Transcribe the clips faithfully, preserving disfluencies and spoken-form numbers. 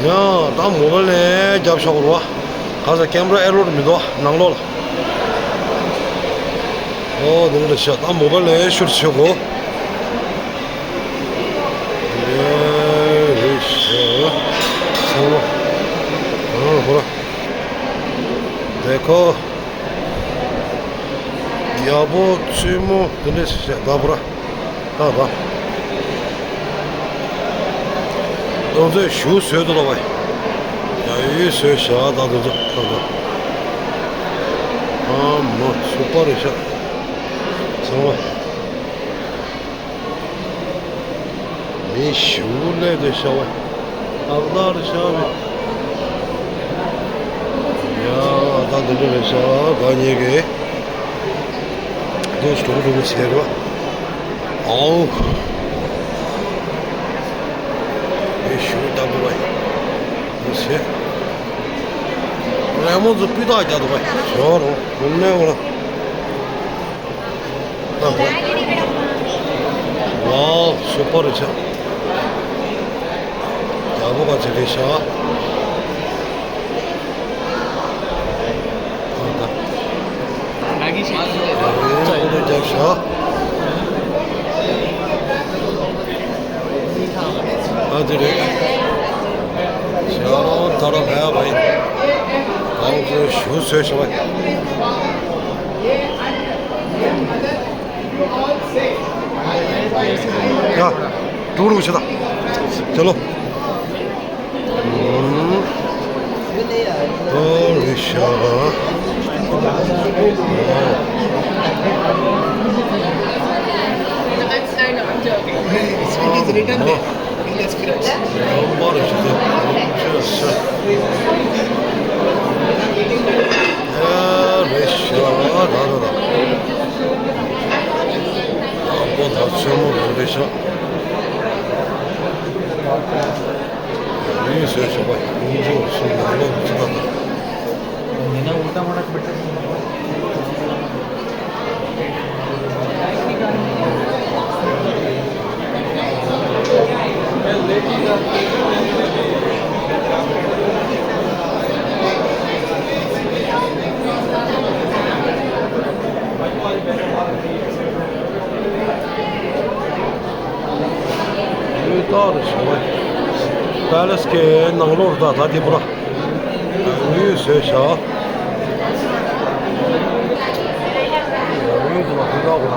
ཡང་ད་མོ་བལ་ནས་རྒྱབ་ཤོག་རོ། ག་ས་ཀེམ་ར་ཨེ་ལོར་མི་འདུག་ནང་ལོགས་ལ། ཨོ་དེ་འདྲ་ཤག་ད་མོ་བལ་ནས་ཤུར་ཤོག་གོ། ཨེ་རེད་ཤག་ཚང་མ། ཨ་ཧོ་ར། དེ་ཁོ། ཡག་པོ་བཙུན་མོ་དེ་འདྲས་ཞིག་བཞག་ད་པུ་ར། ད་ད། ཏོག་ཙམ་ཞུ་བཟོས་འདུག་ལ་བ། ཡ་ཡོད་བཟོས་བཞག་ད་དུ་ད་ད། ཨ་མ་སུ་པར་རེད་ཤག་ཚང་མ། མི་ཞུ་ལས་དེ་ཤ་བ། ཨ་ལར་ཤ་བ། ཡ་ད་དེ་འདྲ་རེད་ཤ་ག་ཉེ་གེ། དེ་སྟོང་སྟོང་ཟེར་བ། ཨོ། མི་ཞུ་ད་དུ་བ། དེ་ཟེར། རེ་མོ་ཚོ་སྤུས་དག་རྒྱག་འདུག་བ། ཞོ་རོ་དུ་ནས་འོ་ན། ཝའོ་སུ་པར་ཆགས། ཡག་པོ་ག་ཚོད་རེད་ཤག་ཨ་དེ་རེད། ཤག་ད་ར་ཧ་བའི། ཨོ་ཁེ་ཞུ་སོས་ཤག་བའི། ཡ། ཀྲུག་ཀྲུག་བྱེད་དང་། ཅ་ལོ། ཨོ་རེད་ཤག་ཡོད་ད་རེ་ཞིག་པ། པེ་ལེ་སི་གི་ནང་ལོགས་ད་ད་དེ་པུ་ར། ཡོད་བཟོས་ཤག་ཡོད་དུ་མ་དེ་ད་པུ་ར།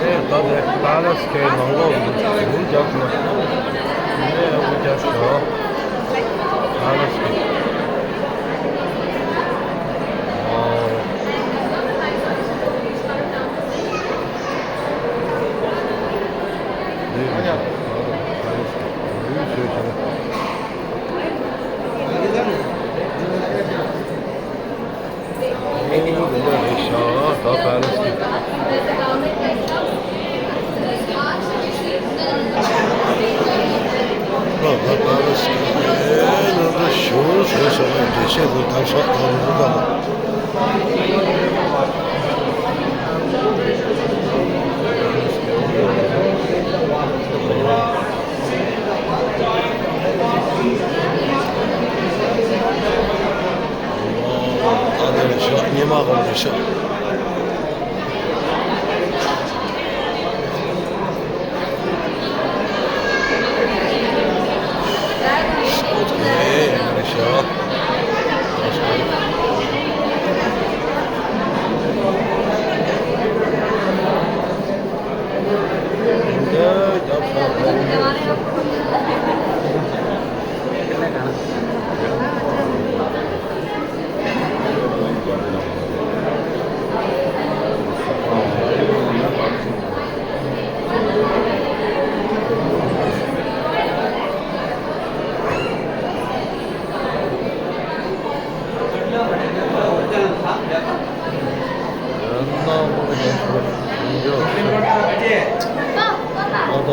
ཨེ་ད་དེ་པེ་ལེ་སི་གི་ནང་ལོགས་ཡོད་རྒྱབ་ན། ཨེ་ཡོད་རྒྱབ་ཤག་པེ་ལེ་སི་གི། ད་དེ་ལ་ཤོག་ཉི་མ་གོང་དུ་ཤོག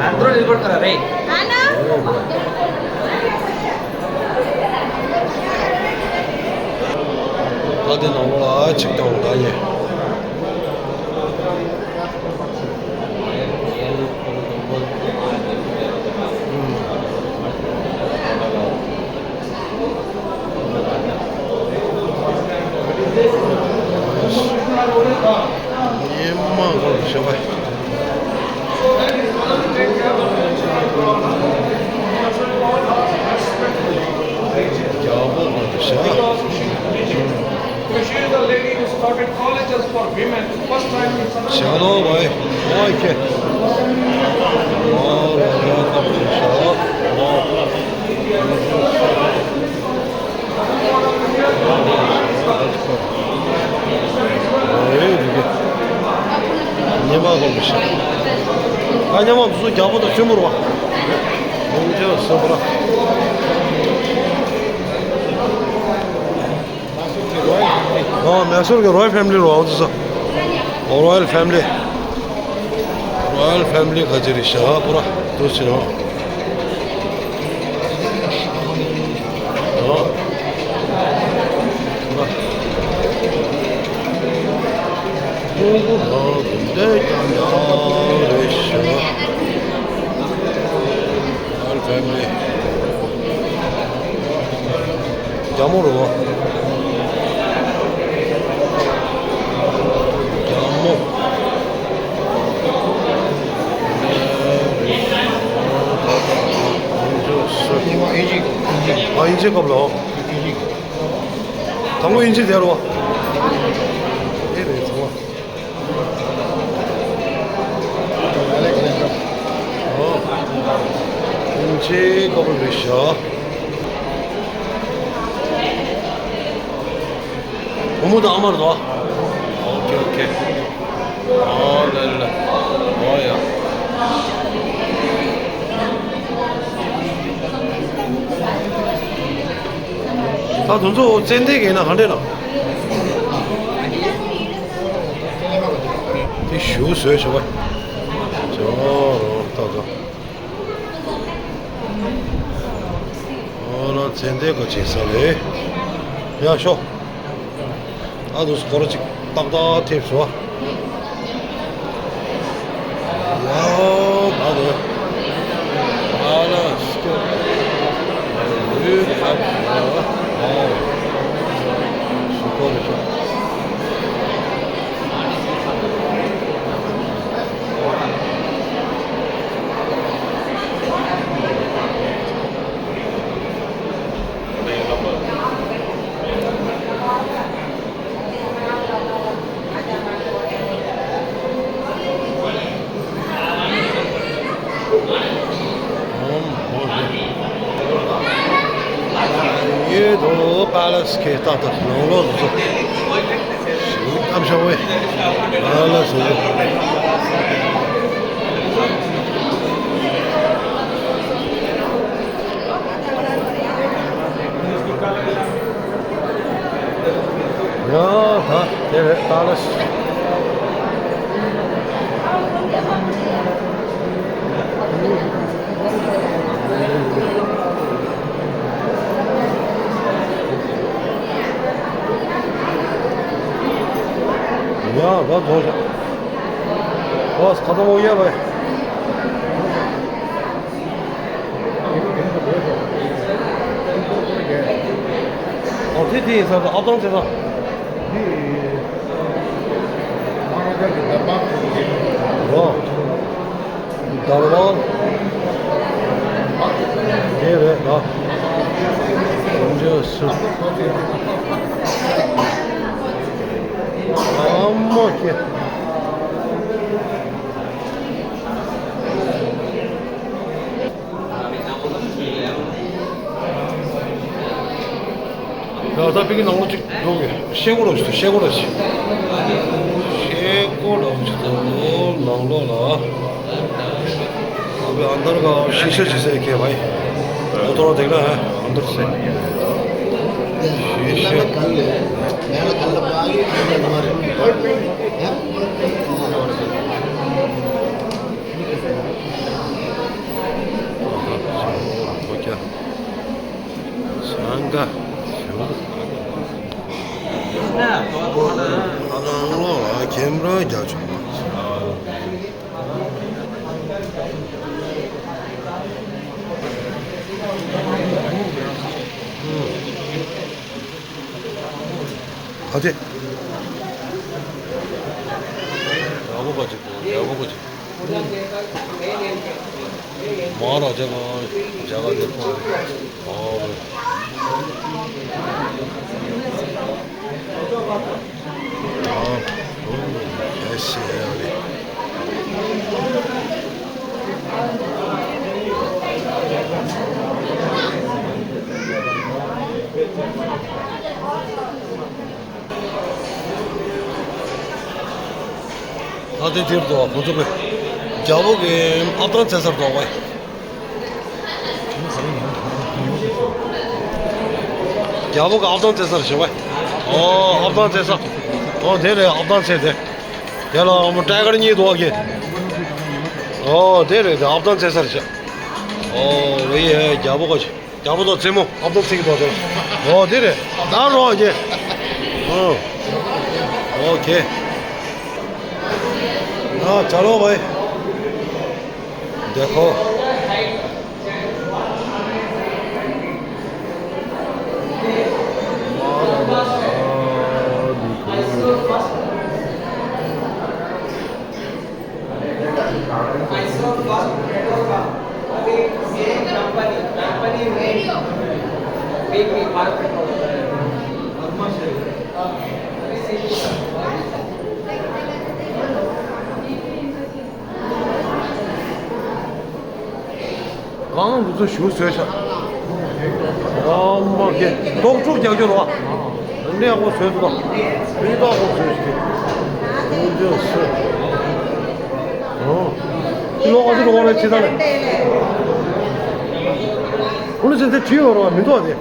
आंध्र निर्भर करा रे। ད་དེ་ནང་ལོགས་ལ་ཅིག་དང་ད་ཡིན། Shalom, boy. Boy, kid. Wow, yeah, yeah, yeah, yeah. Wow. ཉི་མ་གོང་གི་ཤ། ཨ་ཉི་མ་འདི་ཚོ་རྒྱ་པོ་དང་ཆེན་པོ་རེད་བ། ཡོང་ཅེས་སོ་པ་ར། ཨོ་མེ་སོར་གྱི་རོ་ཡལ་ཕེ་མི་ལི་རོ་ཨོ་ཙི་ཨོ་རོ་ཡལ་ཕེ་མི་ལི། རོ་ཡལ་ཕེ་མི་ལི་ག་ཅི་རེད་ཤག་པོ་ར་དུ་ཕྱིན་ཨོ། ཨོ། ཨོ་ཧོ་ཧོ་འདི་འདྲ་ཀྱང་འདྲ་རེད་ཤག་རོ་ཡལ་ཕེ་མི་ལི། རྒྱ་མོ་རེད་བ། རྒྱ་མོ། ཨ་དབྱིན་ཇི་སྐབས་ལ། དང་པོ་དབྱིན་ཇི་དེ་རེད་བ། དེ་རེད་ཚང་མ། ཨོ། དབྱིན་ཇིའི་ཀོ་པལ་རེད་ཤག་བུ་མོ་དང་ཨ་མ་རེད་དོ། ཨོ་ཁེ་ཨོ་ཁེ། ཨོ་ལེ་ལེ། ཨོ་ཡ། ད་དུང་ཚོ་ཙན་དན་གྱི་ཡིན་ན་ག་འདྲས་ན། དེ་ཞུ་བཟོས་བྱས་པ། ཅོ་རོ་ཏོ་ཏོ། ཨོ་ལ་ཙན་དན་ག་ཅིག་ས་རེད། ཡ་ཤོ། ཨ་དུ་སྐོར་ཅིག་ཏག་ཏག་ཐེབས་སོ། ཡ་ཨ་དུ། ཨ་ལ་སྐྱོ། ཡུལ་ཁ་ཨ། སུ་སྐོར་ཅིག་ཡོད་དོ་པ་ལ་སི་ཁེ་ཏག་ཏག་ནང་ལོགས་སུ། ཨམ་ཤ་ཝེ། ཨ་ལ་སུ། ཡ་ཧ་དེ་རེད་ད་ལ་སི། ཡ་བ་ཐོ་ཤ། ཨོ་ཁ་ཐོ་མོ་ཡ་བ། ཨོ་དེ་དེ་ཡིན་ས་ད་ཨ་ཏོང་ཆེ་ས། ཨོ། དར་བ། དེ་རེད་ད། འཇོ་སུ། ཨ་མ་ཁྱེད། ཡ་ད་པིག་ནང་ལོགས་ཅིག་འགྲོ་གི། ཤེལ་སྒོ་ར་ཞིག་ཤེལ་སྒོ་ར་ཞིག་ཤེལ་སྒོ་ར་ཞིག་ད་ལོ་ནང་ལོགས་ལ། ཨ་བའི་ཨན་དར་ག་ཤི་ཤ་ཞིག་སེ་ཁེ་བའི། ཨོ་ཏོ་ར་དེག་ན་ཧ་ཨན་དར་སེ། ཤི་ཤ། སང་ག་ཨ་ནང་ལོགས་ལ་ཁྱིམ་ར་རྒྱ་ཆུང་མ། ཨ་ཙི། ཡག་པོ་པ་ཅིག་ཡག་པོ་པ་ཅིག་མ་ར་ཅག་ག་ཅག་ག་དེ་ཁོ། ཨོ། ཨོ། ཞེས་རེད། ད་ལྟའི་དེར་འདུག་ཁོང་ཚོ་གི་རྒྱལ་པོ་གི་ཨབ་ཐང་བཙལ་སར་འདུག་བས། རྒྱལ་པོ་གི་ཨབ་ཐང་བཙལ་སར་ཞོག་བས། ཨོ་ཨབ་ཐང་བཙལ་ས། ཨོ་དེ་རེད་ཨབ་ཐང་བཙལ་དེ། དེ་ལ་ཨོ་ཏྲེ་ཀར་གཉིས་འདུག་གི། ཨོ་དེ་རེད་དེ་ཨབ་ཐང་བཙལ་སར་ཞོག་ཨོ་ཝེ་ཡེ་རྒྱལ་པོ་ག་ཞིག་རྒྱལ་པོ་དང་རྩེད་མོ་ཨབ་དང་ཚིག་དང་དེ་ལ། ཨོ་དེ་རེད། ད་རོགས་ཀྱི། ཨོ། ཨོ་ཁེ། ཨ་ཅ་ལོ་བའི། देखो। I saw first petrol pump. अभी same company, company name, B P, Bharat Petroleum. གང་འདི་ཚོ་ཞུ་བཟོས་ཤག་ཨ་མ་གེ་རྡོག་ཕྲུག་རྒྱག་རྒྱུ་རོ། འདི་ཡག་པོ་བཟོས་འདུག་མི་རྟག་པོ་བཟོས་ཤག་འདི་ཚོ་ཨོ། ལོག་ཨ་ཚོ་རོ་རེ་ཆི་ད་ལེ། ཁོ་ལ་ཚེ་འདི་བྲིས་ཡོད་རོ་མི་འདུག་ཨ་དེ།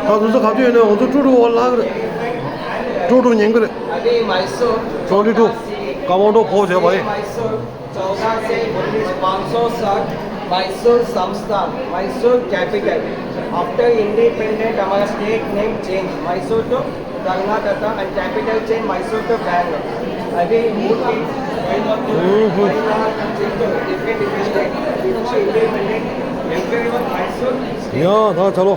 ད་དུང་ས་ག་དུས་ཡོད་ནས་ང་ཚོ་ཀྲུག་ཀྲུག་འོག་ལྷག་གི་རེད། ཀྲུག་ཀྲུག་ཉན་གི་རེད། अभी मैसूर चौंतीस से बोलने पाँच सौ साठ, मैसूर संस्थान, मैसूर कैपिटल। After independent हमारा state name change, मैसूर to Karnataka and capital change Mysore to बैंगलोर। अभी हम्म, हम्म। Different, different state। After independent, everyone Mysore. या, दा, चलो।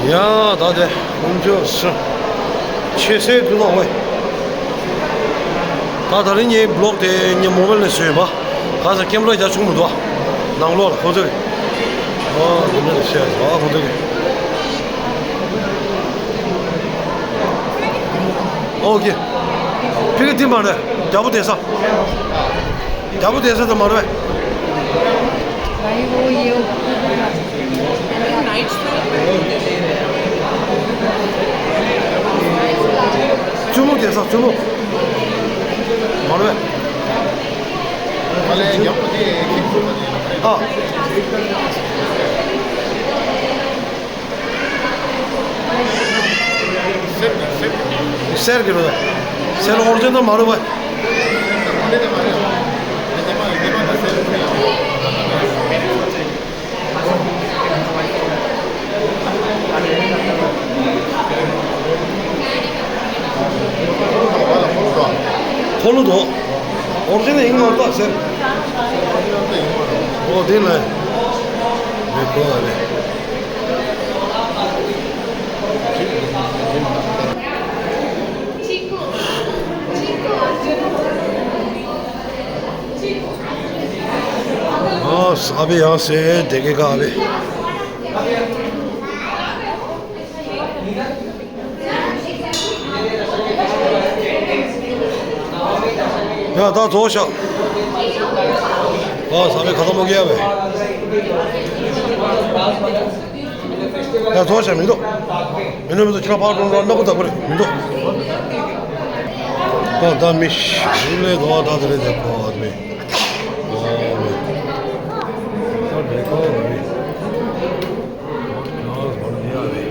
ཡ་ད་དེ་ཁོང་ཚོ་སུ་ཆེ་སའི་དུ་ལོག་བས། ད་ད་རིང་ངའི་བི་ལོག་དེ་ངའི་མོ་བལ་ནས་བཟོས་ཡིན་པ། ག་ས་ཀེམ་ར་རྒྱ་ཆུང་མི་འདུག་ནང་ལོགས་ལ་ཁོ་ཚོས། ཨོ་དེ་འདྲ་ལ་བཤད་ཨ་ཁོ་ཚོས། ཨོ་ཀེ། ཕི་གི་ཏིན་པ་རེད། རྒྱ་བོ་དེ་ས། རྒྱ་བོ་དེ་ས་དུ་མ་རེད། བཙུན་མོ་དེ་ས་བཙུན་མོ། མ་རེད། ཨ། གསེར་གྱི་རོ། གསེར་ཨོ་རི་ཇི་ནལ་མ་རེད་པ། ཕོ་ལོ་དོ། ཨོ་རི་ཇི་ནལ་ཡིན་མ་རེད་ད་གསེར། ཨོ་དེ་ལ། མི་གོ་བ་རེད། ཨ་ས་བི་ཡང་སེ་དེ་གེ་ག་བི། ཡ་ད་རྫོགས་ཤག་ཨ་ས་བི་ཁ་ཐ་མོ་གེ་ཡ་བི། ཡ་རྫོགས་ཤག་མི་འདུག་མི་འདུག་མི་འདུག་ཁྱོད་ཕར་འགྲོ་འགྲོ་ནག་པོ་ད་པོ་རེད་མི་འདུག་ད་ད་མི་ཤི་ལས་དོ་ད་དེ་རེད་དེ་ཁོ་ཨ་མི། ཨོ་མི། ད་དེ་ཁོ་ཨ་མི། ཨོ་མི་ཨ་མི།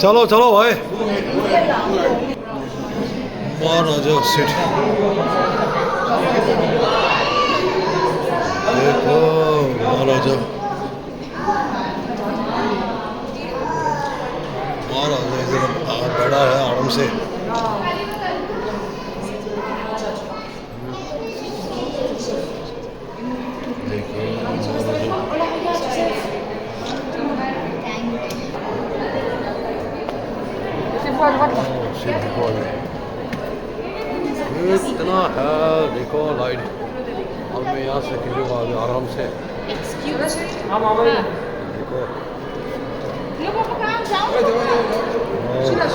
चलो, चलो भाई। महाराजा सीट। देखो, महाराजा। महाराजा इधर बैठा है आराम से। देखो, महाराजा। इतना है, देखो लाइट। अब मैं यहाँ से खींचूंगा अभी आराम से। देखो।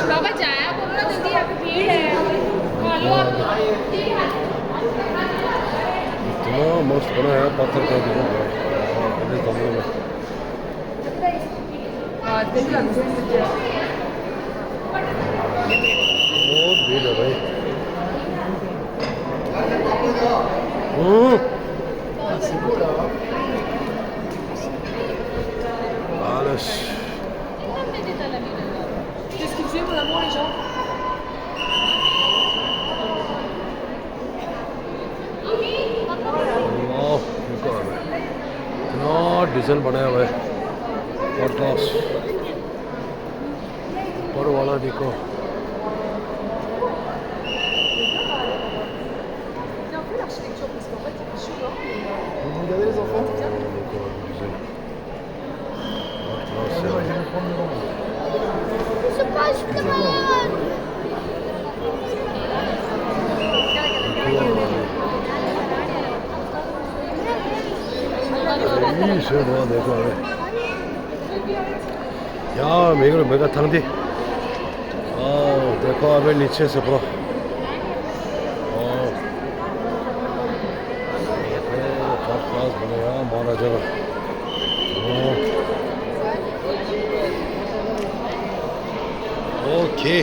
बाबा जाया करो ना जल्दी, अभी भीड़ है। खा लो आप। इतना मस्त बना है पत्थर का, देखो। हाँ, बड़े गमलों में। बहुत भीड़ है भाई। हम्म। Alles. Qu'est-ce qu'ils faisaient vraiment, les gens? वाह, देखो, इतना डिजाइन बनाया हुआ है। First class. ऊपर वाला देखो। Regardez les enfants. यी, देखो, अबे। यहाँ मेरे को, मेरे को थंग दी। ओ, देखो, अबे नीचे से, ब्रो। ओ। देखो, फर्स्ट क्लास बने यार, महाराजा का। ओ। ओके।